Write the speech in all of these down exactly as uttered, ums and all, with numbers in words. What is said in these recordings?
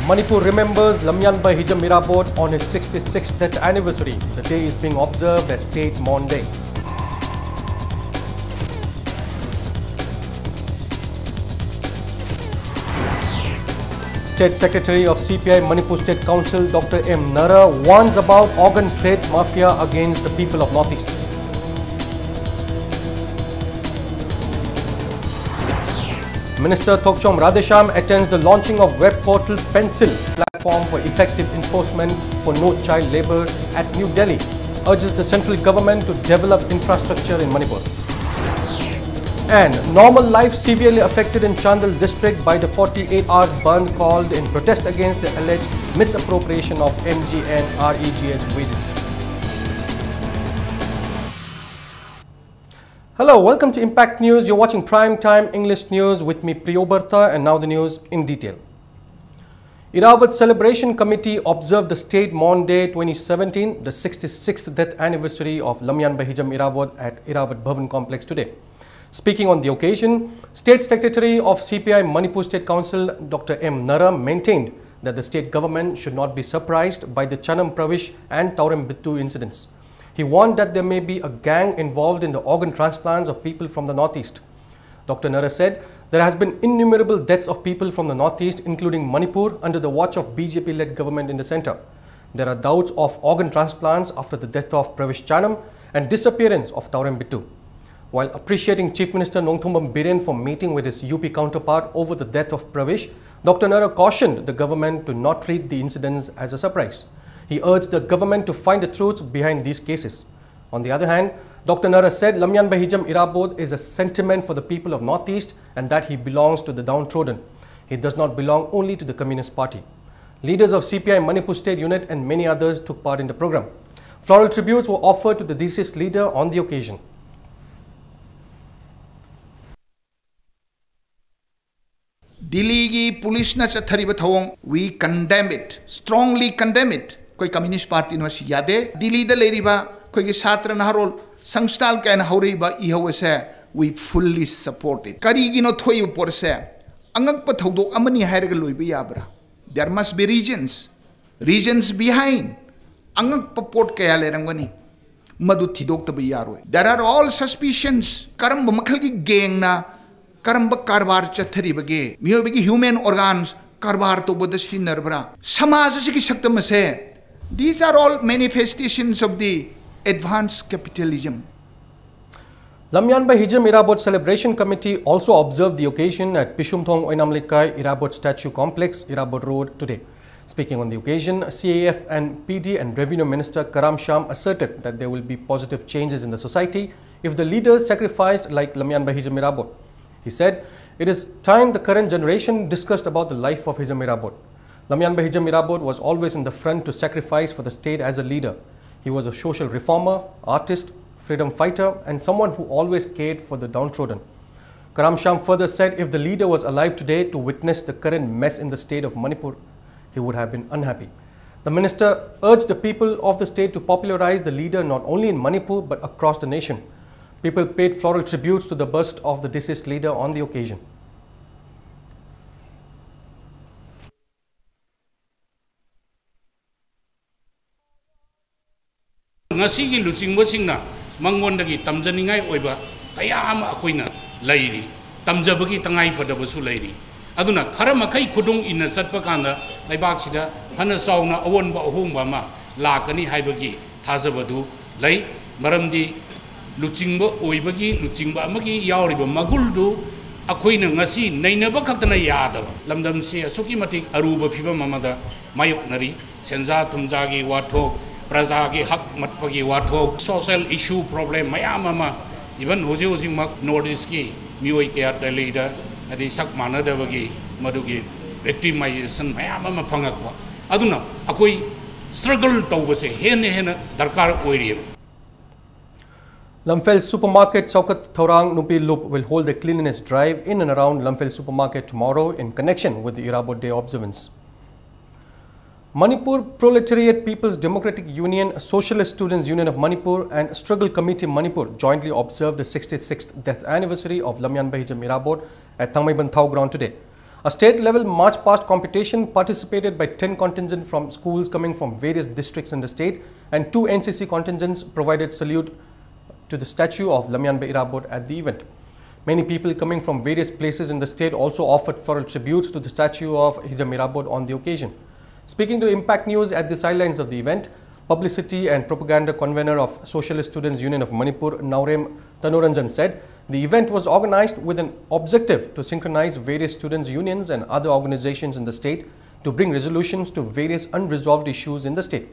Manipur remembers Lamyanbei Hijam Irabot on his sixty-sixth death anniversary. The day is being observed as State Mourn Day. State Secretary of C P I Manipur State Council, Doctor M Nara, warns about organ trade mafia against the people of Northeast. Minister Thokchom Radheshyam attends the launching of web portal Pencil platform for effective enforcement for no child labour at New Delhi, urges the central government to develop infrastructure in Manipur. And normal life severely affected in Chandel district by the forty-eight hours bandh called in protest against the alleged misappropriation of M G N R E G S wages. Hello, welcome to Impact News. You're watching Prime Time English News with me, Priyo Barta, and now the news in detail. Irrawaddy Celebration Committee observed the State Mourn Day twenty seventeen, the sixty-sixth death anniversary of Lamyanbei Hijam Irrawaddy at Irrawaddy Bhavan Complex today. Speaking on the occasion, State Secretary of C P I Manipur State Council, Doctor M Nara, maintained that the state government should not be surprised by the Chanam Pravesh and Taurem Bittu incidents. He warned that there may be a gang involved in the organ transplants of people from the Northeast. Doctor Nara said there has been innumerable deaths of people from the Northeast, including Manipur, under the watch of B J P-led government in the centre. There are doubts of organ transplants after the death of Pravesh Chanam and disappearance of Taurem Bittu. While appreciating Chief Minister Nongthombam Biren for meeting with his U P counterpart over the death of Pravesh, Doctor Nara cautioned the government to not treat the incidents as a surprise. He urged the government to find the truths behind these cases. On the other hand, Doctor Nara said Lamyanbei Hijam Irabot is a sentiment for the people of Northeast and that he belongs to the downtrodden. He does not belong only to the Communist Party. Leaders of C P I Manipur State Unit and many others took part in the program. Floral tributes were offered to the deceased leader on the occasion. ꯗꯤꯜꯂꯤꯒꯤ ꯄꯨꯂꯤꯁꯅ ꯆꯠꯊꯔꯤꯕ ꯊꯧꯑꯣꯡ, we condemn it, strongly condemn it. ꯑꯩꯈꯣꯏ ꯀꯝꯌꯨꯅꯤꯁ ꯄꯥꯔꯇꯤꯅ ꯃꯁꯤ ꯌꯥꯗꯦ꯫ ꯗꯤꯜꯂꯤꯗ ꯂꯩꯔꯤꯕ ꯑꯩꯈꯣꯏꯒꯤ ꯁꯥꯇ꯭ꯔ ꯅꯍꯥꯔꯣꯜ ꯁꯪꯁꯊꯥꯟ ꯀꯌꯥꯅ ꯍꯧꯔꯛꯏꯕ ꯏꯍꯧ ꯑꯁꯦ, we fully support it. ꯀꯔꯤꯒꯤꯅꯣ ꯊꯣꯛꯏꯕ ꯄꯣꯠ ꯑꯁꯦ? ꯑꯉꯛꯄ ꯊꯧꯗꯣꯛ ꯑꯃꯅꯤ ꯍꯥꯏꯔꯒ ꯂꯣꯏꯕ ꯌꯥꯕ꯭ꯔꯥ? There must be reasons, reasons behind. ꯑꯉꯛꯄ ꯄꯣꯠ ꯀꯌꯥ ꯂꯩꯔꯝꯒꯅꯤ, ꯃꯗꯨ ꯊꯤꯗꯣꯛꯇꯕ ꯌꯥꯔꯣꯏ. There are all suspicions. ꯀꯔꯝꯕ ꯃꯈꯜꯒꯤ ꯒꯦꯡꯅ ꯀꯔꯝꯕ ꯀꯔꯕꯥꯔ ꯆꯠꯊꯔꯤꯕꯒꯦ? ꯃꯤꯑꯣꯏꯕꯒꯤ human organs ꯀꯔꯕꯥꯔ ꯇꯧꯕꯗ ꯁꯤꯖꯤꯟꯅꯔꯕ꯭ꯔꯥ? ꯁꯃꯥꯖ ꯑꯁꯤꯒꯤ ꯁꯛꯇꯝ ꯑꯁꯦ, these are all manifestations of the advanced capitalism. Lamyanba Hijam Irabot Celebration Committee also observed the occasion at Pishumthong Oinam Lekai Irabot Statue Complex, Irabot Road today. Speaking on the occasion, C A F and P D and Revenue Minister Karam Sham asserted that there will be positive changes in the society if the leaders sacrificed like Lamyanba Hijam Irabot. He said, "It is time the current generation discussed about the life of Hijam Irabot. Lamyanba Hijam Irabot was always in the front to sacrifice for the state as a leader. He was a social reformer, artist, freedom fighter, and someone who always cared for the downtrodden." Karam Sham further said if the leader was alive today to witness the current mess in the state of Manipur, he would have been unhappy. The minister urged the people of the state to popularize the leader not only in Manipur but across the nation. People paid floral tributes to the bust of the deceased leader on the occasion. ꯉꯁꯤꯒꯤ ꯂꯨꯆꯤꯡꯕꯁꯤꯡꯅ ꯃꯉꯣꯟꯗꯒꯤ ꯇꯝꯖꯅꯤꯡꯉꯥꯏ ꯑꯣꯏꯕ ꯀꯌꯥ ꯑꯃ ꯑꯩꯈꯣꯏꯅ ꯂꯩꯔꯤ, ꯇꯝꯖꯕꯒꯤ ꯇꯉꯥꯏ ꯐꯗꯕꯁꯨ ꯂꯩꯔꯤ꯫ ꯑꯗꯨꯅ ꯈꯔ ꯃꯈꯩ ꯈꯨꯗꯣꯡ ꯏꯟꯅ ꯆꯠꯄ ꯀꯥꯟꯗ ꯂꯩꯕꯥꯛꯁꯤꯗ ꯐꯅ ꯆꯥꯎꯅ ꯑꯑꯣꯟꯕ ꯑꯍꯣꯡꯕ ꯑꯃ ꯂꯥꯛꯀꯅꯤ ꯍꯥꯏꯕꯒꯤ ꯊꯥꯖꯕꯗꯨ ꯂꯩ꯫ ꯃꯔꯝꯗꯤ ꯂꯨꯆꯤꯡꯕ ꯑꯣꯏꯕꯒꯤ, ꯂꯨꯆꯤꯡꯕ ꯑꯃꯒꯤ ꯌꯥꯎꯔꯤꯕ ꯃꯒꯨꯜꯗꯨ ꯑꯩꯈꯣꯏꯅ ꯉꯁꯤ ꯅꯩꯅꯕ ꯈꯛꯇꯅ ꯌꯥꯗꯕ꯫ ꯂꯝꯗꯝꯁꯤ ꯑꯁꯨꯛꯀꯤ ꯃꯇꯤꯛ ꯑꯔꯨꯕ ꯐꯤꯕꯝ ꯑꯃꯗ ꯃꯥꯌꯣꯛꯅꯔꯤ꯫ ꯁꯦꯟꯖꯥ ꯊꯨꯝꯖꯥꯒꯤ ꯋꯥꯊꯣꯛ, ꯄ꯭ꯔꯖꯥꯒꯤ ꯍꯛ ꯃꯠꯄꯒꯤ ꯋꯥꯊꯣꯛ, social issue problem ꯃꯌꯥꯝ ꯑꯃ, even ꯍꯧꯖꯤꯛ ꯍꯧꯖꯤꯛꯃꯛ North East ꯀꯤ ꯃꯤꯑꯣꯏ ꯀꯌꯥ ꯗꯦꯜꯂꯤꯗ ꯍꯥꯏꯗꯤ ꯁꯛ ꯃꯥꯟꯅꯗꯕꯒꯤ ꯃꯗꯨꯒꯤ victimization ꯃꯌꯥꯝ ꯑꯃ ꯐꯪꯉꯛꯄ꯫ ꯑꯗꯨꯅ ꯑꯩꯈꯣꯏ struggle ꯇꯧꯕꯁꯦ ꯍꯦꯟꯅ ꯍꯦꯟꯅ ꯗꯔꯀꯥꯔ ꯑꯣꯏꯔꯤꯑꯕ꯫ Lamphel Supermarket Chowkat Thourang Nupi Lup will hold a cleanliness drive in and around Lamphel Supermarket tomorrow in connection with the Irabot Day observance. Manipur Proletariat People's Democratic Union, Socialist Students Union of Manipur, and Struggle Committee Manipur jointly observed the sixty-sixth death anniversary of Lamyan Bahijam Irabot at Thangmeiban Thao Ground today. A state-level march-past competition participated by ten contingents from schools coming from various districts in the state, and two N C C contingents provided salute to the statue of Lamyanba Irabot at the event. Many people coming from various places in the state also offered floral tributes to the statue of Hijam Irabot on the occasion. Speaking to Impact News at the sidelines of the event, publicity and propaganda convener of Socialist Students Union of Manipur, Naorem Tanuranjan, said the event was organized with an objective to synchronize various students' unions and other organizations in the state to bring resolutions to various unresolved issues in the state.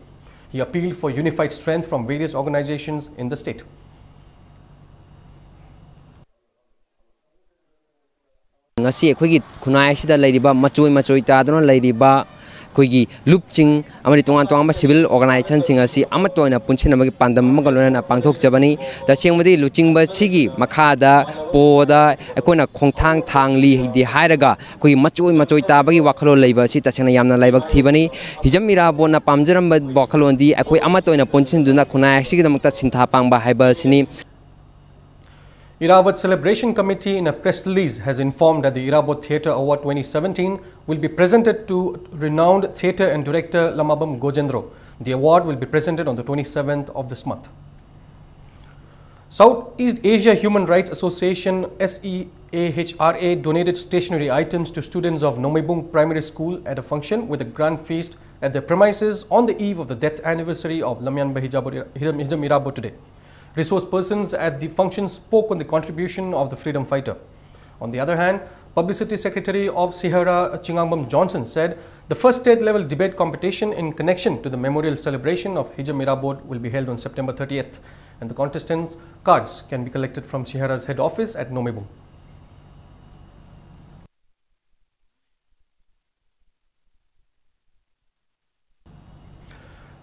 He appealed for unified strength from various organizations in the state. ꯉꯁꯤ ꯑꯩꯈꯣꯏꯒꯤ ꯈꯨꯟꯅꯥꯏ ꯑꯁꯤꯗ ꯂꯩꯔꯤꯕ ꯃꯆꯣꯏ ꯃꯆꯣꯏ ꯇꯥꯗꯨꯅ ꯂꯩꯔꯤꯕ ꯑꯩꯈꯣꯏꯒꯤ ꯂꯨꯞꯁꯤꯡ ꯑꯃꯗꯤ ꯇꯣꯉꯥꯟ ꯇꯣꯉꯥꯟꯕ civil organizationꯁꯤꯡ ꯑꯁꯤ ꯑꯃꯠꯇ ꯑꯣꯏꯅ ꯄꯨꯟꯁꯤꯟꯅꯕꯒꯤ ꯄꯥꯟꯗꯝ ꯑꯃꯒ ꯂꯣꯏꯅꯅ ꯄꯥꯡꯊꯣꯛꯆꯕꯅꯤ꯫ ꯇꯁꯦꯡꯕꯗꯤ ꯂꯨꯆꯤꯡꯕꯁꯤꯒꯤ ꯃꯈꯥꯗ ꯄꯣꯗ ꯑꯩꯈꯣꯏꯅ ꯈꯣꯡꯊꯥꯡ ꯊꯥꯡꯂꯤ ꯍꯥꯏꯗꯤ ꯍꯥꯏꯔꯒ ꯑꯩꯈꯣꯏꯒꯤ ꯃꯆꯣꯏ ꯃꯆꯣꯏ ꯇꯥꯕꯒꯤ ꯋꯥꯈꯜꯂꯣꯟ ꯂꯩꯕ ꯑꯁꯤ ꯇꯁꯦꯡꯅ ꯌꯥꯝꯅ ꯂꯥꯏꯕꯛ ꯊꯤꯕꯅꯤ꯫ ꯍꯤꯖꯝ ꯏꯔꯥꯕꯣꯠꯅ ꯄꯥꯝꯖꯔꯝꯕ ꯋꯥꯈꯜꯂꯣꯟꯗꯤ ꯑꯩꯈꯣꯏ ꯑꯃꯠꯇ ꯑꯣꯏꯅ ꯄꯨꯟꯁꯤꯟꯗꯨꯅ ꯈꯨꯟꯅꯥꯏ ꯑꯁꯤꯒꯤꯗꯃꯛꯇ ꯁꯤꯟꯊꯥ ꯄꯥꯡꯕ ꯍꯥꯏꯕ ꯑꯁꯤꯅꯤ꯫ Irabot Celebration Committee, in a press release, has informed that the Irabot Theatre Award twenty seventeen will be presented to renowned theatre and director Lamabam Gojendro. The award will be presented on the twenty-seventh of this month. Southeast Asia Human Rights Association, S E A H R A, donated stationery items to students of Nomeibung Primary School at a function with a grand feast at their premises on the eve of the death anniversary of Lamyanba Hijabot, Hijam Irabot today. Resource persons at the function spoke on the contribution of the freedom fighter. On the other hand, Publicity Secretary of Sihara, Chingangbam Johnson, said the first state-level debate competition in connection to the memorial celebration of Hijam Irabot will be held on September thirtieth, and the contestants' cards can be collected from Sihara's head office at Nomeibung.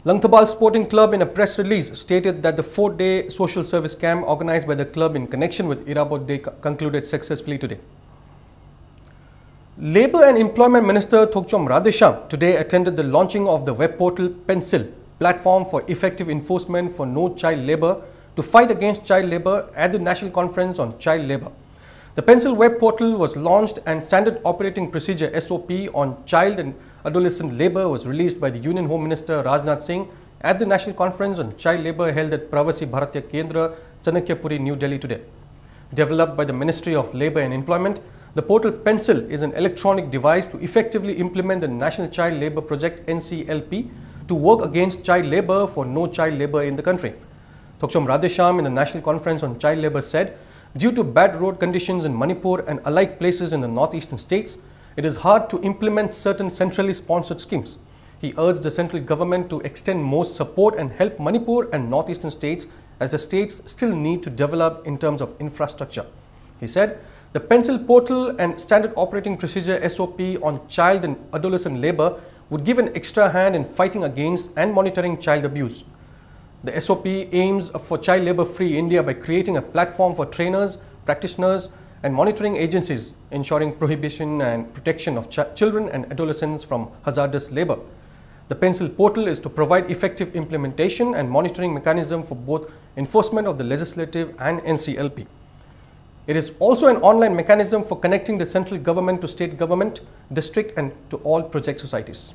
Langthabal Sporting Club, in a press release, stated that the four-day social service camp organized by the club in connection with Irabot Day co- concluded successfully today. Labour and Employment Minister Thokchom Radheshyam today attended the launching of the web portal Pencil, platform for effective enforcement for no child labour, to fight against child labour at the National Conference on Child Labour. The Pencil web portal was launched and Standard Operating Procedure, S O P, on child and adolescent labor was released by the Union Home Minister Rajnath Singh at the National Conference on Child Labor held at Pravasi Bharatiya Kendra, Chanakyapuri, New Delhi today. Developed by the Ministry of Labor and Employment, the portal Pencil is an electronic device to effectively implement the National Child Labor Project, N C L P, to work against child labor for no child labor in the country. Thokchom Radheshyam in the National Conference on Child Labor said, due to bad road conditions in Manipur and alike places in the northeastern states, it is hard to implement certain centrally sponsored schemes. He urged the central government to extend more support and help Manipur and northeastern states, as the states still need to develop in terms of infrastructure. He said, the Pencil portal and Standard Operating Procedure, S O P, on child and adolescent labor would give an extra hand in fighting against and monitoring child abuse. The S O P aims for child labor-free India by creating a platform for trainers, practitioners, and monitoring agencies, ensuring prohibition and protection of ch-, children and adolescents from hazardous labor. The Pencil portal is to provide effective implementation and monitoring mechanism for both enforcement of the legislative and N C L P. It is also an online mechanism for connecting the central government to state government, district, and to all project societies.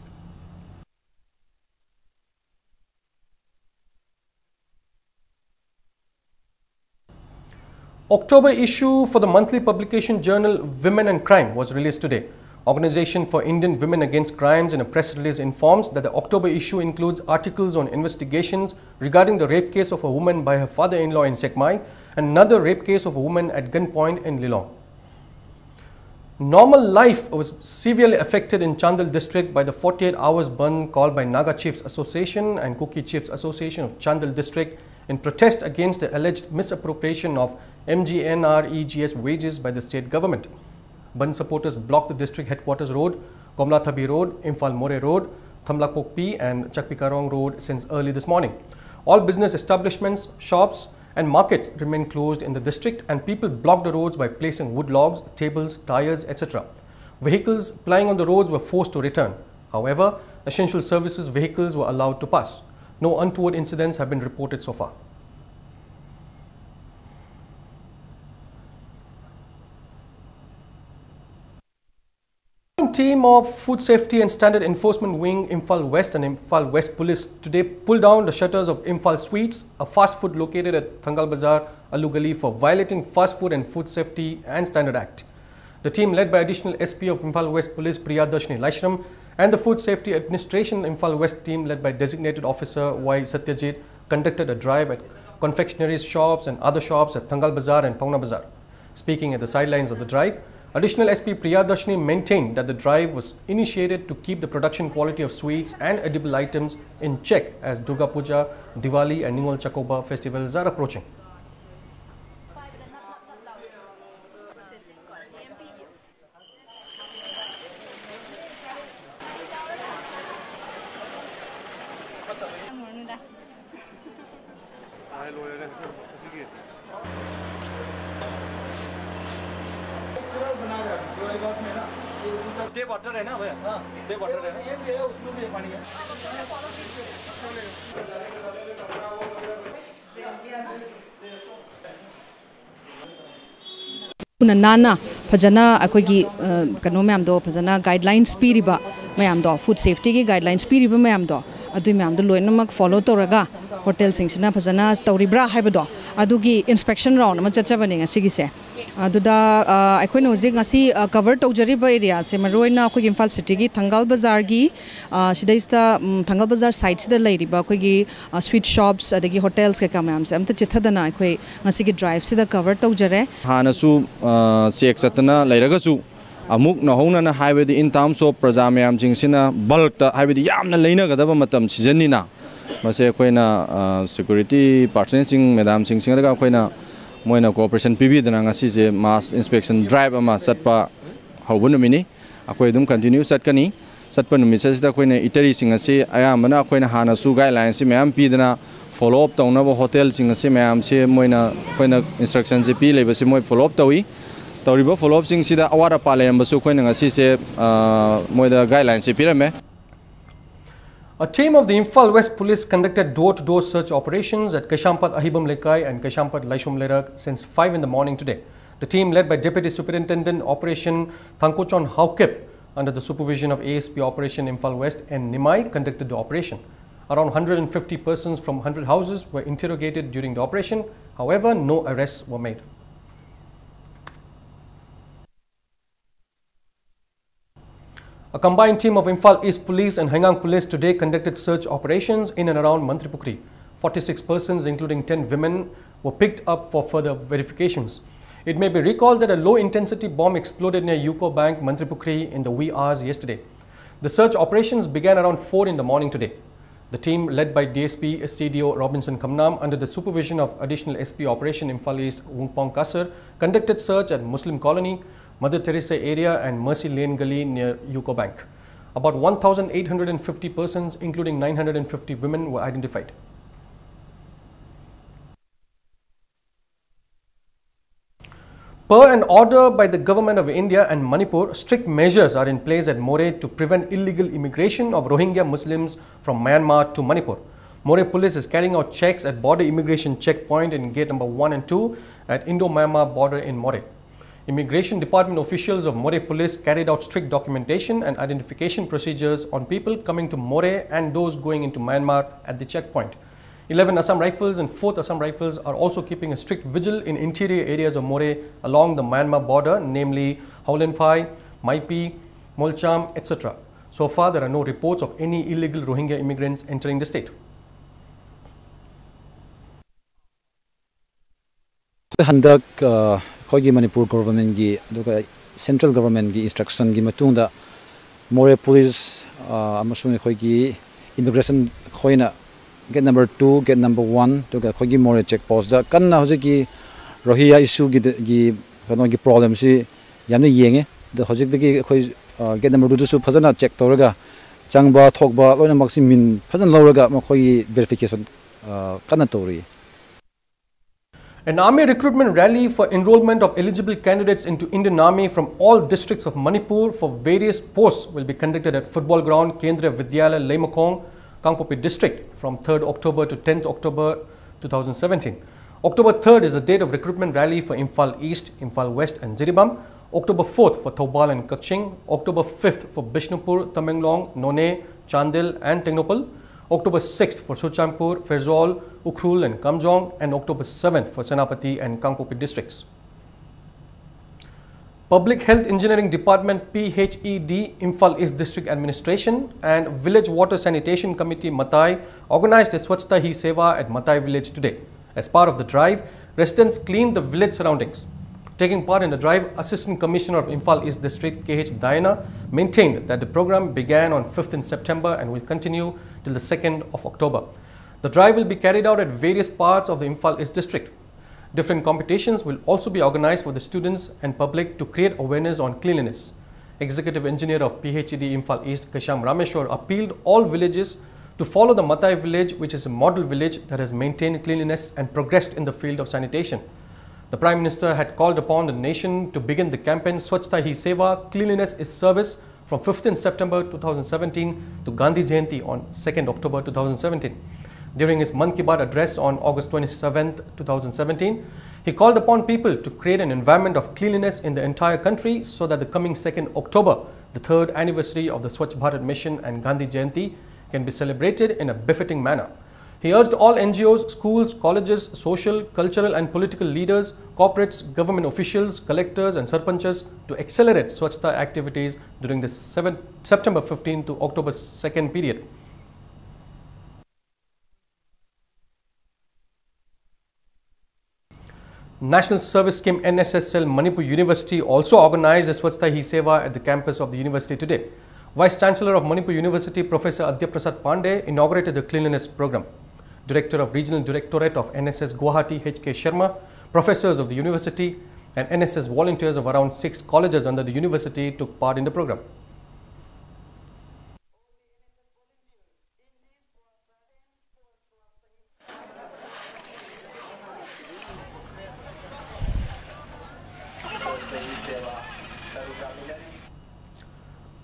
October issue for the monthly publication journal Women and Crime was released today. Organization for Indian Women Against Crimes, in a press release, informs that the October issue includes articles on investigations regarding the rape case of a woman by her father-in-law in Sekmai and another rape case of a woman at gunpoint in Lilong. Normal life was severely affected in Chandel district by the forty-eight hours bandh called by Naga Chiefs Association and Kuki Chiefs Association of Chandel district in protest against the alleged misappropriation of M G N R E G S wages by the state government. Bandh supporters blocked the district headquarters road, Komlathabi Road, Imphal More Road, Thamlakpokpi and Chakpikarong Road since early this morning. All business establishments, shops, and markets remain closed in the district, and people blocked the roads by placing wood logs, tables, tyres, et cetera. Vehicles plying on the roads were forced to return. However, essential services vehicles were allowed to pass. No untoward incidents have been reported so far. Team of Food Safety and Standard Enforcement Wing, Imphal West and Imphal West Police today pulled down the shutters of Imphal Sweets, a fast food located at Thangal Bazar, Alu Gali, for violating Fast Food and Food Safety and Standard Act. The team, led by Additional S P of Imphal West Police Priyadarshini Laishram and the Food Safety Administration Imphal West team, led by designated officer Y Satyajit, conducted a drive at confectionery shops and other shops at Thangal Bazar and Paona Bazar. Speaking at the sidelines of the drive, Additional S P Priyadarshini maintained that the drive was initiated to keep the production quality of sweets and edible items in check as Durga Puja, Diwali and Ningol Chakouba festivals are approaching. ꯂꯨꯅ ꯅꯥꯟꯅ ꯐꯖꯅ ꯑꯩꯈꯣꯏꯒꯤ ꯀꯩꯅꯣ ꯃꯌꯥꯝꯗꯣ ꯐꯖꯅ guidelines ꯄꯤꯔꯤꯕ ꯃꯌꯥꯝꯗꯣ, food ꯁꯦꯐꯇꯤꯒꯤ guidelines ꯄꯤꯔꯤꯕ ꯃꯌꯥꯝꯗꯣ, ꯑꯗꯨꯏ ꯃꯌꯥꯝꯗꯣ ꯂꯣꯏꯅꯃꯛ ꯐꯣꯂꯣ ꯇꯧꯔꯒ ꯍꯣꯇꯦꯜꯁꯤꯡꯁꯤꯅ ꯐꯖꯅ ꯇꯧꯔꯤꯕ꯭ꯔꯥ ꯍꯥꯏꯕꯗꯣ, ꯑꯗꯨꯒꯤ ꯏꯟꯁꯄꯦꯛꯁꯟ ꯔꯥꯎꯟ ꯑꯃ ꯆꯠꯆꯕꯅꯦ ꯉꯁꯤꯒꯤꯁꯦ꯫ ꯑꯗꯨꯗ ꯑꯩꯈꯣꯏꯅ ꯍꯧꯖꯤꯛ ꯉꯁꯤ ꯀꯚꯔ ꯇꯧꯖꯔꯤꯕ ꯑꯦꯔꯤꯌꯥꯁꯦ ꯃꯔꯨꯑꯣꯏꯅ ꯑꯩꯈꯣꯏꯒꯤ ꯏꯝꯐꯥꯜ ꯁꯤꯇꯤꯒꯤ ꯊꯪꯒꯥꯜ ꯕꯖꯥꯔꯒꯤ, ꯁꯤꯗꯩꯁꯤꯗ ꯊꯪꯒꯥꯜ ꯕꯖꯥꯔ ꯁꯥꯏꯠꯁꯤꯗ ꯂꯩꯔꯤꯕ ꯑꯩꯈꯣꯏꯒꯤ ꯁ꯭ꯋꯤꯠ ꯁꯣꯞꯁ ꯑꯗꯒꯤ ꯍꯣꯇꯦꯜꯁ ꯀꯩꯀꯥ ꯃꯌꯥꯝꯁꯦ ꯑꯝꯇ ꯆꯤꯠꯊꯗꯅ ꯑꯩꯈꯣꯏ ꯉꯁꯤꯒꯤ ꯗ꯭ꯔꯥꯏꯚꯁꯤꯗ ꯀꯚꯔ ꯇꯧꯖꯔꯦ꯫ ꯍꯥꯟꯅꯁꯨ ꯆꯦꯛ ꯆꯠꯇꯅ ꯂꯩꯔꯒꯁꯨ, ꯑꯃꯨꯛ ꯅꯧꯍꯧꯅꯅ ꯍꯥꯏꯕꯗꯤ in terms of ꯄ꯭ꯔꯖꯥ ꯃꯌꯥꯝꯁꯤꯡꯁꯤꯅ ꯕꯜꯛꯇ ꯍꯥꯏꯕꯗꯤ ꯌꯥꯝꯅ ꯂꯩꯅꯒꯗꯕ ꯃꯇꯝ ꯁꯤꯖꯟꯅꯤꯅ, ꯃꯁꯦ ꯑꯩꯈꯣꯏꯅ ꯁꯦꯀ꯭ꯌꯨꯔꯤꯇꯤ ꯄꯥꯔꯁꯟꯁꯤꯡ ꯃꯦꯗꯥꯝꯁꯤꯡꯁꯤꯡꯗꯒ ꯑꯩꯈꯣꯏꯅ ꯃꯣꯏꯅ ꯀꯣꯑꯣꯄꯔꯦꯁꯟ ꯄꯤꯕꯤꯗꯅ ꯉꯁꯤꯁꯦ ꯃꯥꯁ ꯏꯟꯁꯄꯦꯛꯁꯟ ꯗ꯭ꯔꯥꯏꯚ ꯑꯃ ꯆꯠꯄ ꯍꯧꯕ ꯅꯨꯃꯤꯠꯅꯤ꯫ ꯑꯩꯈꯣꯏ ꯑꯗꯨꯝ ꯀꯟꯇꯤꯅ꯭ꯌꯨ ꯆꯠꯀꯅꯤ꯫ ꯆꯠꯄ ꯅꯨꯃꯤꯠꯁꯤꯗ ꯑꯩꯈꯣꯏꯅ ꯏꯇꯔꯤꯁꯤꯡ ꯑꯁꯤ ꯑꯌꯥꯝꯕꯅ ꯑꯩꯈꯣꯏꯅ ꯍꯥꯟꯅꯁꯨ ꯒꯥꯏꯗꯂꯥꯏꯟꯁꯤ ꯃꯌꯥꯝ ꯄꯤꯗꯅ ꯐꯣꯂꯣ ꯑꯞ ꯇꯧꯅꯕ ꯍꯣꯇꯦꯜꯁꯤꯡ ꯑꯁꯤ ꯃꯌꯥꯝꯁꯤ ꯃꯣꯏꯅ ꯑꯩꯈꯣꯏꯅ ꯏꯟꯁꯇ꯭ꯔꯛꯁꯟꯁꯤ ꯄꯤ ꯂꯩꯕꯁꯤ ꯃꯣꯏ ꯐꯣꯂꯣ ꯑꯞ ꯇꯧꯏ꯫ ꯇꯧꯔꯤꯕ ꯐꯣꯂꯣ ꯑꯞꯁꯤꯡꯁꯤꯗ ꯑꯋꯥꯠ ꯑꯄꯥ ꯂꯩꯔꯝꯕꯁꯨ ꯑꯩꯈꯣꯏꯅ ꯉꯁꯤꯁꯦ ꯃꯣꯏꯗ ꯒꯥꯏꯗꯂꯥꯏꯟꯁꯤ ꯄꯤꯔꯝꯃꯦ꯫ A team of the Imphal West Police conducted door-to-door search operations at Kaishampad Ahibam Lekai and Kaishampad Laishom Lerak since five in the morning today. The team, led by Deputy Superintendent Operation Thangkochon Haokip, under the supervision of A S P Operation Imphal West and Nimai, conducted the operation. Around one hundred fifty persons from one hundred houses were interrogated during the operation. However, no arrests were made. A combined team of Imphal East Police and Haigang Police today conducted search operations in and around Mantripukhri. Forty-six persons, including ten women, were picked up for further verifications. It may be recalled that a low-intensity bomb exploded near UCO Bank, Mantripukhri, in the wee hours yesterday. The search operations began around four in the morning today. The team, led by D S P S C D O Robinson Khamnam, under the supervision of Additional S P Operation Imphal East Wungpong Kasar, conducted search at Muslim Colony, Mother Teresa area, and Mercy Lane Gully near UCO Bank. About one thousand eight hundred fifty persons, including nine hundred fifty women, were identified. Per an order by the Government of India and Manipur, strict measures are in place at Moreh to prevent illegal immigration of Rohingya Muslims from Myanmar to Manipur. Moreh police is carrying out checks at border immigration checkpoint in gate number one and two at Indo-Myanmar border in Moreh. Immigration Department officials of Moreh Police carried out strict documentation and identification procedures on people coming to Moreh and those going into Myanmar at the checkpoint. Eleven Assam Rifles and fourth Assam Rifles are also keeping a strict vigil in interior areas of Moreh along the Myanmar border, namely Howlenphai, Maipi, Molcham, et cetera. So far, there are no reports of any illegal Rohingya immigrants entering the state. ꯍꯟꯗꯛ ꯑ, ꯑꯩꯈꯣꯏꯒꯤ ꯃꯅꯤꯄꯨꯔ ꯒꯣꯚꯔꯟꯃꯦꯟꯠꯀꯤ ꯑꯗꯨꯒ central ꯒꯣꯚꯔꯟꯃꯦꯟꯠꯀꯤ ꯏꯟꯁꯇ꯭ꯔꯛꯁꯟꯒꯤ ꯃꯇꯨꯡꯗ ꯃꯣꯔꯦ police ꯑ, ꯑꯃꯁꯨꯡ ꯑꯩꯈꯣꯏꯒꯤ immigration ꯑꯩꯈꯣꯏꯅ gate number two, gate number one, ꯑꯗꯨꯒ ꯑꯩꯈꯣꯏꯒꯤ ꯃꯣꯔꯦ ꯆꯦꯛ ꯄꯣꯁꯇ ꯀꯟꯅ ꯍꯧꯖꯤꯛꯀꯤ ꯔꯣꯍꯤꯌꯥ ꯏꯁꯨꯒꯤ ꯒꯤ ꯀꯩꯅꯣꯒꯤ ꯄ꯭ꯔꯣꯕ꯭ꯂꯦꯝꯁꯤ ꯌꯥꯝꯅ ꯌꯦꯡꯉꯦ꯫ ꯑꯗꯣ ꯍꯧꯖꯤꯛꯇꯒꯤ ꯑꯩꯈꯣꯏ ꯑ, ꯒꯦꯠ ꯅꯝꯕꯔ ꯇꯨꯗꯁꯨ ꯐꯖꯅ ꯆꯦꯛ ꯇꯧꯔꯒ ꯆꯪꯕ ꯊꯣꯛꯄ ꯂꯣꯏꯅꯃꯛꯁꯤ ꯃꯤꯟ ꯐꯖꯅ ꯂꯧꯔꯒ ꯃꯈꯣꯏꯒꯤ ꯚꯦꯔꯤꯐꯤꯀꯦꯁꯟ ꯑ, ꯀꯟꯅ ꯇꯧꯔꯤ꯫ An army recruitment rally for enrollment of eligible candidates into Indian Army from all districts of Manipur for various posts will be conducted at football ground Kendriya Vidyalaya Leimakhong, Kangpokpi District from third October to tenth October two thousand seventeen. October third is the date of recruitment rally for Imphal East, Imphal West and Jiribam. October fourth for Thoubal and Kakching, October fifth for Bishnupur, Tamenglong, Noney, Chandel and Tengnoupal, October sixth for Churachandpur, Pherzawl, Ukhrul and Kamjong, and October seventh for Senapati and Kangpokpi districts. Public Health Engineering Department, P H E D, Imphal East District Administration and Village Water Sanitation Committee, Matai, organized a Swachhata Hi Seva at Matai village today. As part of the drive, residents cleaned the village surroundings. Taking part in the drive, Assistant Commissioner of Imphal East District, K H Diana, maintained that the program began on fifth in September and will continue till the second of October. The drive will be carried out at various parts of the Imphal East District. Different competitions will also be organized for the students and public to create awareness on cleanliness. Executive Engineer of P H E D Imphal East, Kashyam Rameshwar, appealed all villages to follow the Matai village, which is a model village that has maintained cleanliness and progressed in the field of sanitation. The Prime Minister had called upon the nation to begin the campaign Swachhata Hi Seva, Cleanliness is Service, from fifteenth September two thousand seventeen to Gandhi Jayanti on second October two thousand seventeen. During his Mann Ki Baat address on August twenty-seventh, two thousand seventeen, he called upon people to create an environment of cleanliness in the entire country so that the coming second October, the third anniversary of the Swachh Bharat Mission and Gandhi Jayanti, can be celebrated in a befitting manner. He urged all N G Os, schools, colleges, social, cultural and political leaders, corporates, government officials, collectors and sarpanchs to accelerate Swachhata activities during the seventh, September fifteenth to October second period. National Service Scheme N S S Cell, Manipur University also organized a Swachhata Hi Seva at the campus of the university today. Vice Chancellor of Manipur University, Professor Adya Prasad Pandey, inaugurated the cleanliness program. Director of Regional Directorate of N S S Guwahati, H K Sharma, professors of the university, and N S S volunteers of around six colleges under the university took part in the program.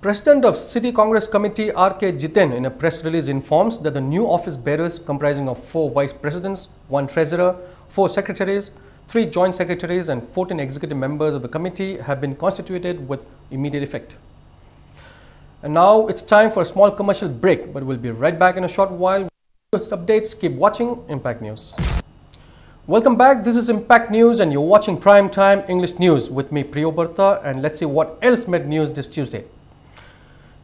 President of City Congress Committee, R K Jiten, in a press release informs that the new office bearers, comprising of four vice presidents, one treasurer, four secretaries, Three joint secretaries and fourteen executive members of the committee have been constituted with immediate effect. And now it's time for a small commercial break, but we'll be right back in a short while with updates. Keep watching Impact News. Welcome back. This is Impact News, and you're watching Prime Time English News with me, Priyo Barta. And let's see what else made news this Tuesday.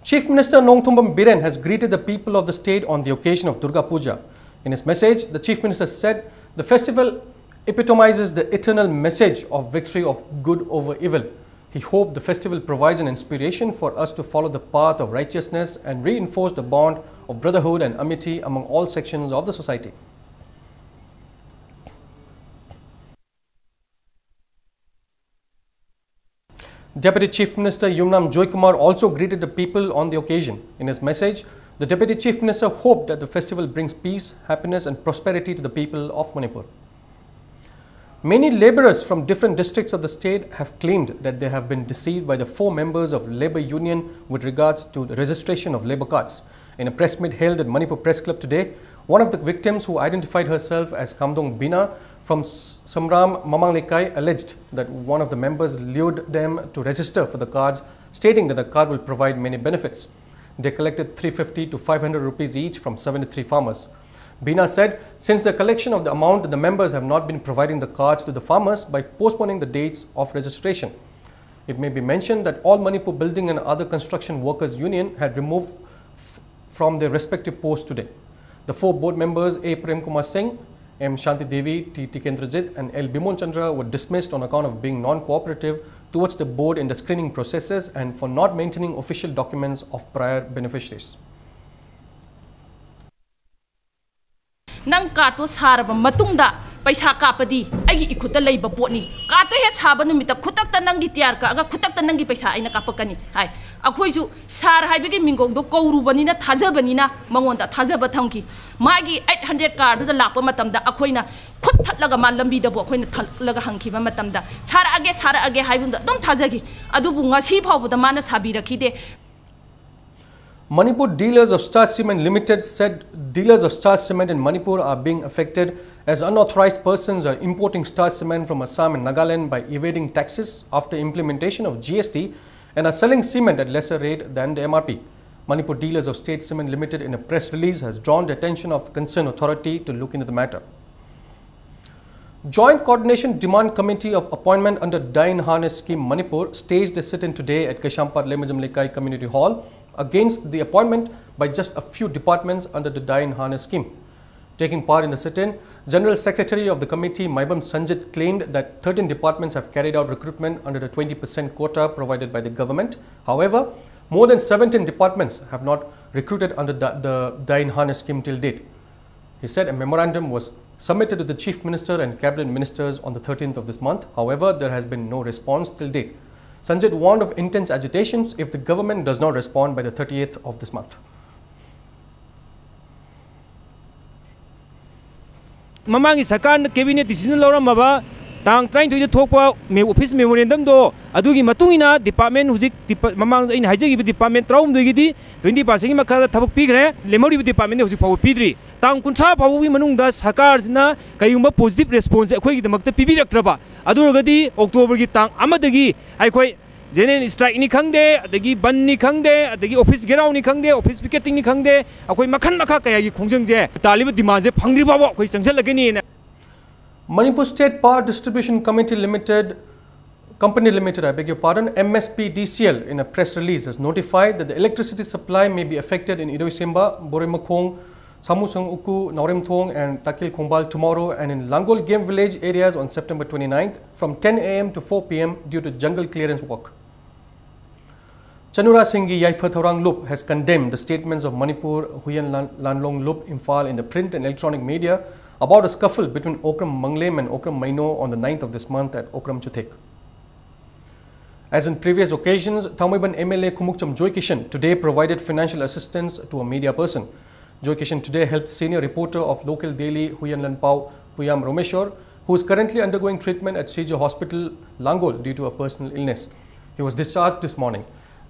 Chief Minister Nongthombam Biren has greeted the people of the state on the occasion of Durga Puja. In his message, the Chief Minister said the festival epitomizes the eternal message of victory of good over evil. He hoped the festival provides an inspiration for us to follow the path of righteousness and reinforce the bond of brotherhood and amity among all sections of the society. Deputy Chief Minister Yumnam Joykumar also greeted the people on the occasion. In his message, the Deputy Chief Minister hoped that the festival brings peace, happiness, and prosperity to the people of Manipur. Many laborers from different districts of the state have claimed that they have been deceived by the four members of Labour Union with regards to the registration of labour cards. In a press meet held at Manipur Press Club today, one of the victims, who identified herself as Kamdong Bina from S- Samram Mamanglekai, alleged that one of the members lured them to register for the cards, stating that the card will provide many benefits. They collected three fifty to five hundred rupees each from seventy-three farmers. Bina said, since the collection of the amount, the members have not been providing the cards to the farmers by postponing the dates of registration. It may be mentioned that All Manipur Building and Other Construction Workers Union had removed f- from their respective posts today. The four board members, A Prem Kumar Singh, M Shanti Devi, T Tikendrajit, and L Bimon Chandra, were dismissed on account of being non-cooperative towards the board in the screening processes and for not maintaining official documents of prior beneficiaries. ꯅꯪ ꯀꯥꯔꯠꯇꯣ ꯁꯥꯔꯕ ꯃꯇꯨꯡꯗ ꯄꯩꯁꯥ ꯀꯥꯞꯄꯗꯤ ꯑꯩꯒꯤ ꯏꯈꯨꯠꯇ ꯂꯩꯕ ꯄꯣꯠꯅꯤ꯫ ꯀꯥꯔꯠꯇꯣ ꯍꯦꯛ ꯁꯥꯕ ꯅꯨꯃꯤꯠꯇ ꯈꯨꯗꯛꯇ ꯅꯪꯒꯤ ꯇꯤꯌꯥꯔ ꯀꯛꯑꯒ ꯈꯨꯗꯛꯇ ꯅꯪꯒꯤ ꯄꯩꯁꯥ ꯑꯩꯅ ꯀꯥꯞꯄꯛꯀꯅꯤ ꯍꯥꯏ꯫ ꯑꯩꯈꯣꯏꯁꯨ ꯁꯥꯔ ꯍꯥꯏꯕꯒꯤ ꯃꯤꯡꯒꯧꯗꯣ ꯀꯧꯔꯨꯕꯅꯤꯅ ꯊꯥꯖꯕꯅꯤꯅ ꯃꯉꯣꯟꯗ ꯊꯥꯖꯕ ꯊꯝꯈꯤ꯫ ꯃꯥꯒꯤ ꯑꯩꯠ ꯍꯟꯗ꯭ꯔꯦꯠ ꯀꯥꯔꯗꯨꯗ ꯂꯥꯛꯄ ꯃꯇꯝꯗ ꯑꯩꯈꯣꯏꯅ ꯈꯨꯠ ꯊꯠꯂꯒ ꯃꯥ ꯂꯝꯕꯤꯗꯕꯨ ꯑꯩꯈꯣꯏꯅ ꯊꯠꯂꯒ ꯍꯪꯈꯤꯕ ꯃꯇꯝꯗ ꯁꯥꯔꯛꯑꯒꯦ ꯁꯥꯔꯛꯑꯒꯦ ꯍꯥꯏꯕꯗ ꯑꯗꯨꯝ ꯊꯥꯖꯈꯤ꯫ ꯑꯗꯨꯕꯨ ꯉꯁꯤ ꯐꯥꯎꯕꯗ ꯃꯥꯅ ꯁꯥꯕꯤꯔꯛꯈꯤꯗꯦ꯫ Manipur Dealers of Star Cement Limited said dealers of Star Cement in Manipur are being affected as unauthorized persons are importing Star Cement from Assam and Nagaland by evading taxes after implementation of G S T and are selling cement at lesser rate than the M R P. Manipur Dealers of Star Cement Limited, in a press release, has drawn the attention of the concerned authority to look into the matter. Joint Coordination Demand Committee of Appointment under Dye in Harness Scheme Manipur staged a sit-in today at Kaisampad Lemajam Lekai Community Hall against the appointment by just a few departments under the Dye in Harness Scheme. Taking part in the sit-in, General Secretary of the committee, Maibam Sanjit, claimed that thirteen departments have carried out recruitment under the twenty percent quota provided by the government. However, more than seventeen departments have not recruited under the, the Dye in Harness Scheme till date. He said a memorandum was submitted to the Chief Minister and Cabinet Ministers on the thirteenth of this month. However, there has been no response till date. Sanjit warned of intense agitations if the government does not respond by the thirtieth of this month. ꯃꯃꯥꯡꯒꯤ ꯁꯔꯀꯥꯔꯅ cabinet decision ꯂꯧꯔꯝꯃꯕ ꯇꯥꯡ ꯇꯔꯥꯅꯤꯊꯣꯏꯗ ꯊꯣꯛꯄ office memorandumꯗꯣ, ꯑꯗꯨꯒꯤ ꯃꯇꯨꯡ ꯏꯟꯅ department ꯍꯧꯖꯤꯛ ꯃꯃꯥꯡꯗ ꯑꯩꯅ ꯍꯥꯏꯖꯈꯤꯕ department ꯇꯔꯥꯍꯨꯝꯗꯣꯏꯒꯤꯗꯤ twenty percentꯀꯤ ꯃꯈꯥꯗ ꯊꯕꯛ ꯄꯤꯈ꯭ꯔꯦ꯫ ꯂꯦꯝꯍꯧꯔꯤꯕ departmentꯗꯤ ꯍꯧꯖꯤꯛ ꯐꯥꯎꯕ ꯄꯤꯗ꯭ꯔꯤ꯫ ꯇꯥꯡ ꯀꯨꯟꯊ꯭ꯔꯥ ꯐꯥꯎꯕꯒꯤ ꯃꯅꯨꯡꯗ ꯁꯔꯀꯥꯔꯁꯤꯅ ꯀꯩꯒꯨꯝꯕ positive response ꯑꯩꯈꯣꯏꯒꯤꯗꯃꯛꯇ ꯄꯤꯕꯤꯔꯛꯇ꯭ꯔꯕ, ꯑꯗꯨ ꯑꯣꯏꯔꯒꯗꯤ Octoberꯒꯤ ꯇꯥꯡ ꯑꯃꯗꯒꯤ ꯑꯩꯈꯣꯏ general strikeꯅꯤ ꯈꯪꯗꯦ, ꯑꯗꯒꯤ ꯕꯟꯅꯤ ꯈꯪꯗꯦ, ꯑꯗꯒꯤ office gheraoꯅꯤ ꯈꯪꯗꯦ, office picketingꯅꯤ ꯈꯪꯗꯦ, ꯑꯩꯈꯣꯏ ꯃꯈꯜ ꯃꯈꯥ ꯀꯌꯥꯒꯤ ꯈꯣꯡꯖꯪꯁꯦ ꯇꯥꯜꯂꯤꯕ demandꯁꯦ ꯐꯪꯗ꯭ꯔꯤ ꯐꯥꯎꯕ ꯑꯩꯈꯣꯏ ꯆꯪꯁꯤꯜꯂꯒꯅꯤꯅ꯫ Manipur State Power Distribution Committee Limited, Company Limited, I beg your pardon, M S P D C L, in a press release, has notified that the electricity supply may be affected in Iroisemba, Boreimakhong, Samusang Uku, Naoremthong, and Takil Khongbal tomorrow, and in Langol Game Village areas on September twenty-ninth from ten A M to four P M due to jungle clearance work. Chanura Singhi Yaipha Thaurang Lup has condemned the statements of Manipur Huyan Lan- Lanlong Lup Imphal in the print and electronic media about a scuffle between Okram Manglem and Okram Maino on the ninth of this month at Okram Chuthek. As in previous occasions, Thangmeiban M L A Khumukcham Joykishan today provided financial assistance to a media person. Joykishan today helped senior reporter of local daily Huyan Lanpao, Puyam Romeshwar, who is currently undergoing treatment at Sija Hospital, Langol, due to a personal illness. He was discharged this morning.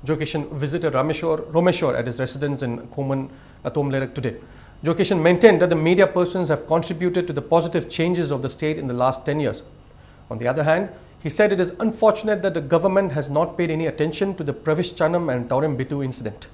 Joe Kishan visited Rameshwar, Romeshwar at his residence in Khoman Atom Lerak today. Joe Kishan maintained that the media persons have contributed to the positive changes of the state in the last ten years. On the other hand, he said it is unfortunate that the government has not paid any attention to the Pravish Chanam and Taurem Bitu incident.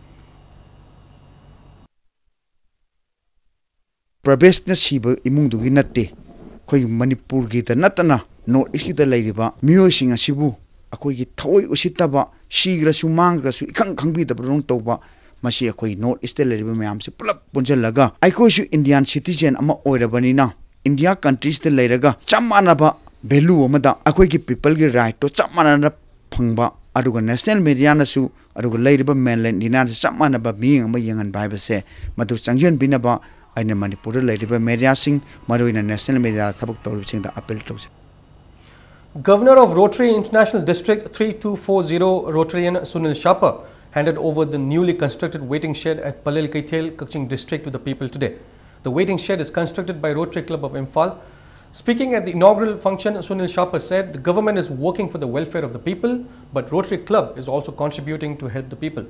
ꯄ꯭ꯔꯚꯦꯁꯅ ꯁꯤꯕ ꯏꯃꯨꯡꯗꯨꯒꯤ ꯅꯠꯇꯦ, ꯑꯩꯈꯣꯏ ꯃꯅꯤꯄꯨꯔꯒꯤꯗ ꯅꯠꯇꯅ north ꯏꯁꯀꯤꯗ ꯂꯩꯔꯤꯕ ꯃꯤꯑꯣꯏꯁꯤꯡ ꯑꯁꯤꯕꯨ ꯑꯩꯈꯣꯏꯒꯤ ꯊꯑꯣꯏ ꯎꯁꯤꯠꯇꯕ, ꯁꯤꯈ꯭ꯔꯁꯨ ꯃꯥꯡꯈ꯭ꯔꯁꯨ ꯏꯈꯪ ꯈꯪꯕꯤꯗꯕꯗꯧꯅ ꯇꯧꯕ, ꯃꯁꯤ ꯑꯩꯈꯣꯏ ꯅꯣꯔꯠ ꯏꯁꯇ ꯂꯩꯔꯤꯕ ꯃꯌꯥꯝꯁꯦ ꯄꯨꯂꯞ ꯄꯨꯟꯁꯤꯜꯂꯒ ꯑꯩꯈꯣꯏꯁꯨ ꯏꯟꯗꯤꯌꯥꯟ ꯁꯤꯇꯤꯖꯦꯟ ꯑꯃ ꯑꯣꯏꯔꯕꯅꯤꯅ, ꯏꯟꯗꯤꯌꯥ ꯀꯟꯇ꯭ꯔꯤꯁꯤꯗ ꯂꯩꯔꯒ ꯆꯞ ꯃꯥꯟꯅꯕ ꯚꯦꯂꯨ ꯑꯃꯗ ꯑꯩꯈꯣꯏꯒꯤ ꯄꯤꯄꯜꯒꯤ ꯔꯥꯏꯠꯇꯣ ꯆꯞ ꯃꯥꯟꯅꯅ ꯐꯪꯕ, ꯑꯗꯨꯒ ꯅꯦꯁꯅꯦꯜ ꯃꯦꯗꯤꯌꯥꯅꯁꯨ, ꯑꯗꯨꯒ ꯂꯩꯔꯤꯕ ꯃꯦꯟꯂꯦꯟ ꯏꯟꯗꯤꯌꯥꯅꯁꯨ ꯆꯞ ꯃꯥꯟꯅꯕ ꯃꯤꯠꯌꯦꯡ ꯑꯃ ꯌꯦꯡꯍꯟꯕ ꯍꯥꯏꯕꯁꯦ, ꯃꯗꯨ ꯆꯪꯁꯤꯟꯕꯤꯅꯕ ꯑꯩꯅ ꯃꯅꯤꯄꯨꯔꯗ ꯂꯩꯔꯤꯕ ꯃꯦꯗꯤꯌꯥꯁꯤꯡ, ꯃꯔꯨꯑꯣꯏꯅ ꯅꯦꯁꯅꯦꯜ ꯃꯦꯗꯤꯌꯥꯗ ꯊꯕꯛ ꯇꯧꯔꯤꯕꯁꯤꯡꯗ ꯑꯄꯤꯜ ꯇꯧꯖꯩ꯫ Governor of Rotary International District three two four zero Rotarian Sunil Sharpa handed over the newly constructed waiting shed at Palel Keithel, Kakching District to the people today. The waiting shed is constructed by Rotary Club of Imphal. Speaking at the inaugural function, Sunil Sharpa said the government is working for the welfare of the people, but Rotary Club is also contributing to help the people.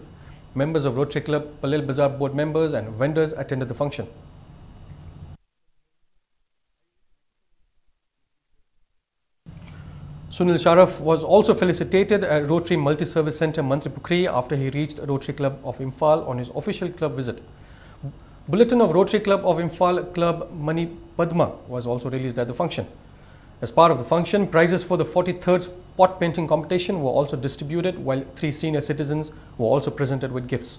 Members of Rotary Club, Palel Bazar board members and vendors attended the function. Sunil Sharpa was also felicitated at Rotary Multi-Service Centre Mantripukhri after he reached Rotary Club of Imphal on his official club visit. Bulletin of Rotary Club of Imphal Club Mani Padma was also released at the function. As part of the function, prizes for the forty-third spot painting competition were also distributed, while three senior citizens were also presented with gifts.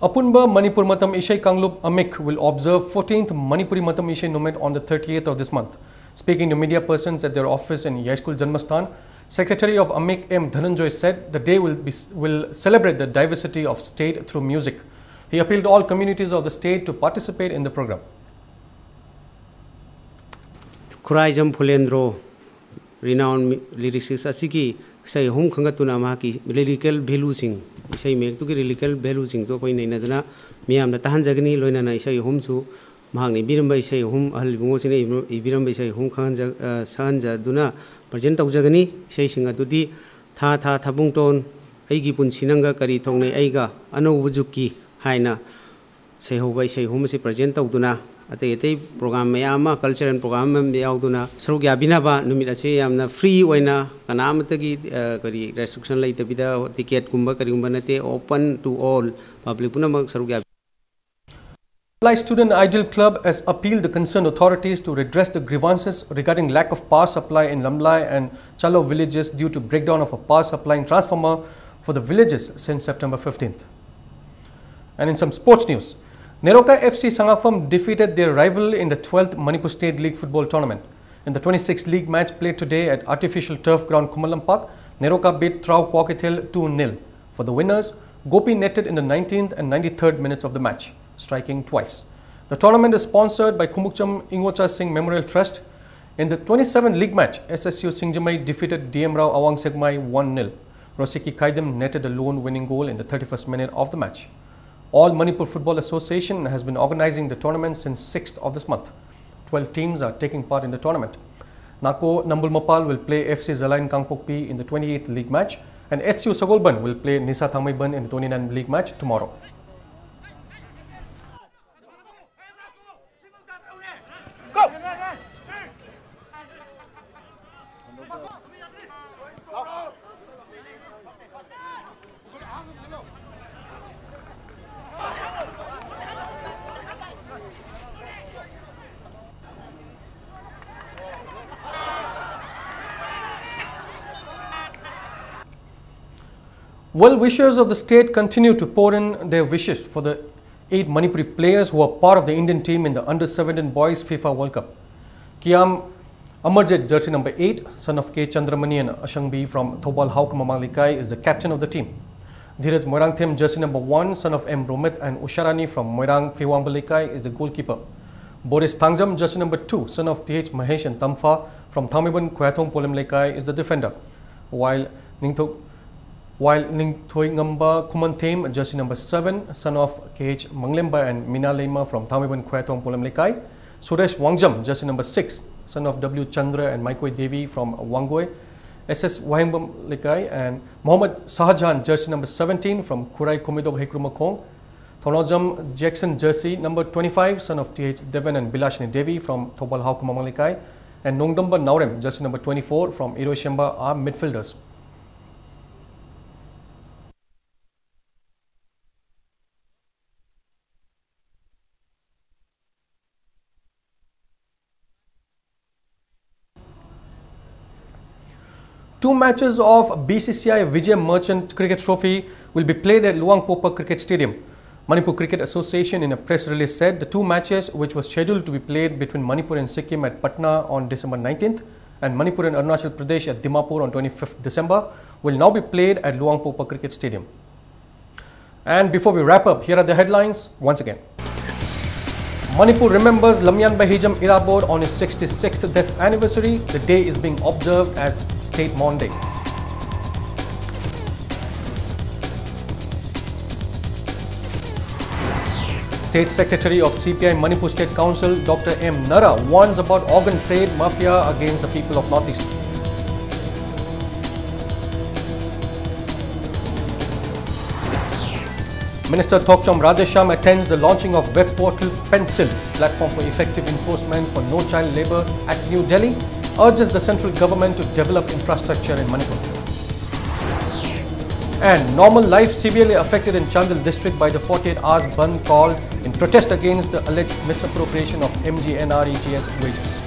ꯑꯄꯨꯟꯕ ꯃꯅꯤꯄꯨꯔ ꯃꯇꯝ ꯏꯁꯩ ꯀꯥꯡꯂꯨꯞ ꯑꯃꯤꯛ will observe fourteenth Manipuri ꯃꯇꯝ ꯏꯁꯩ ꯅꯨꯃꯤꯠ on the thirtieth of this month. Speaking to media persons at their office in Yaiskhul Janmasthan, Secretary of AMIC M Dhananjoy said the day will be, will celebrate the diversity of state through music. He appealed to all communities of the state to participate in the program. Khuraijam ꯐꯨꯂꯦꯟꯗ꯭ꯔꯣ, renowned lyricist ꯑꯁꯤꯒꯤ ꯏꯁꯩ ꯑꯍꯨꯝ ꯈꯟꯒꯠꯇꯨꯅ ꯃꯍꯥꯛꯀꯤ lyrical valueꯁꯤꯡ, ꯏꯁꯩ ꯃꯌꯦꯛꯇꯨꯒꯤ lyrical valueꯁꯤꯡꯗꯨ ꯑꯩꯈꯣꯏ ꯅꯩꯅꯗꯨꯅ ꯃꯤꯌꯥꯝꯗ ꯇꯥꯍꯟꯖꯒꯅꯤ꯫ ꯂꯣꯏꯅꯅ ꯏꯁꯩ ꯑꯍꯨꯝꯁꯨ ꯃꯍꯥꯛꯅ ꯏꯕꯤꯔꯝꯕ ꯏꯁꯩ ꯑꯍꯨꯝ, ꯑꯍꯜ ꯏꯕꯨꯡꯉꯣꯁꯤꯅ ꯏꯕ-, ꯏꯕꯤꯔꯝꯕ ꯏꯁꯩ ꯑꯍꯨꯝ ꯈꯪꯍꯟꯖ-, ꯑ, ꯁꯛꯍꯟꯖꯗꯨꯅ present ꯇꯧꯖꯒꯅꯤ꯫ ꯏꯁꯩꯁꯤꯡ ꯑꯗꯨꯗꯤ ꯊꯥ ꯊꯥ ꯊꯥꯕꯨꯡꯇꯣꯟ, ꯑꯩꯒꯤ ꯄꯨꯟꯁꯤ ꯅꯪꯒ ꯀꯔꯤ ꯊꯣꯛꯅꯩ ꯑꯩꯒ, ꯑꯅꯧꯕ ꯖꯨꯛꯀꯤ ꯍꯥꯏꯅ ꯁꯩꯍꯧꯕ ꯏꯁꯩ ꯑꯍꯨꯝ ꯑꯁꯤ present ꯇꯧꯗꯨꯅ, ꯑꯇꯩ ꯑꯇꯩ program ꯃꯌꯥꯝ ꯑꯃ, cultural program ꯑꯃ ꯌꯥꯎꯗꯨꯅ ꯁꯔꯨꯛ ꯌꯥꯕꯤꯅꯕ꯫ ꯅꯨꯃꯤꯠ ꯑꯁꯤ ꯌꯥꯝꯅ free ꯑꯣꯏꯅ, ꯀꯅꯥ ꯑꯃꯠꯇꯒꯤ, ꯑ, ꯀꯔꯤ restriction ꯂꯩꯇꯕꯤꯗ, ticketꯀꯨꯝꯕ ꯀꯔꯤꯒꯨꯝꯕ ꯅꯠꯇꯦ, open to all, public ꯄꯨꯝꯅꯃꯛ ꯁꯔꯨꯛ ꯌꯥꯕꯤ- Supply Student Ideal Club has appealed the concerned authorities to redress the grievances regarding lack of power supply in Lamlai and Chalo villages due to breakdown of a power supplying transformer for the villages since September fifteenth. And in some sports news, Neroka F C Sangafam defeated their rival in the twelfth Manipur State League football tournament. In the twenty-sixth league match played today at artificial turf ground Khumallampak, Neroka beat Trao Kwakithel two nil. For the winners, Gopi netted in the nineteenth and ninety-third minutes of the match, striking twice. The tournament is sponsored by Khumukcham Ingocha Singh Memorial Trust. In the twenty-seventh league match, S S U Singjamai defeated D M Rao Awang Segmai one nil. Rosiki Khaidam netted a lone winning goal in the thirty-first minute of the match. All Manipur Football Association has been organizing the tournament since sixth of this month. Twelve teams are taking part in the tournament. Nako Nambul Mapal will play F C Zalain Kangpokpi in the twenty-eighth league match, and S U Sagolban will play Nisa Thangmeiban in the twenty-ninth league match tomorrow. Well wishers of the state continue to pour in their wishes for the eight Manipuri players who are part of the Indian team in the under seventeen Boys FIFA World Cup. Kiam Amarjit, jersey number eight, son of K Chandramani and Ashangbi from Thoubal Haokam Amang Leikai, is the captain of the team. Dheeraj Moirangthem, jersey number one, son of M Romit and Usharani from Moirang Phewang Leikai, is the goalkeeper. Boris Thangjam, jersey number two, son of T H Mahesh and Tampha from Thangmeibun Khoyathong Polem Leikai, is the defender, while Ningthok while Ningthoingamba Khumanthem, jersey number seven, son of K H Manglemba and Mina Leima from Thangmeibun Khoyathong Polem Leikai, Suresh Wangjam, jersey number six, son of W Chandra and Maikoi Devi from Wangoi, S S Wahengbam Leikai, and Mohammad Shahjahan, jersey number seventeen from Khurai Khumidok Heikrumakhong, Thonojam Jackson, jersey number twenty-five, son of T H Devan and Bilashni Devi from Thoubal Haokhamamang Leikai, and Nongdamba Naorem, jersey number twenty-four from Iroishemba, are midfielders. Two matches of B C C I Vijay Merchant Cricket Trophy will be played at Luang Popa Cricket Stadium. Manipur Cricket Association, in a press release, said the two matches, which were scheduled to be played between Manipur and Sikkim at Patna on December nineteenth and Manipur and Arunachal Pradesh at Dimapur on twenty-fifth December, will now be played at Luang Popa Cricket Stadium. And before we wrap up, here are the headlines once again. Manipur remembers Lamyan Bahijam Irabor on his sixty-sixth death anniversary. The day is being observed as State Mourning Day. State Secretary of C P I Manipur State Council, Doctor M Nara, warns about organ trade mafia against the people of Northeast. Minister Thokchom Radheshyam attends the launching of web portal Pencil, platform for effective enforcement for no child labour at New Delhi, urges the central government to develop infrastructure in Manipur. And normal life severely affected in Chandel district by the forty-eight hours bandh called in protest against the alleged misappropriation of M G N R E G S wages.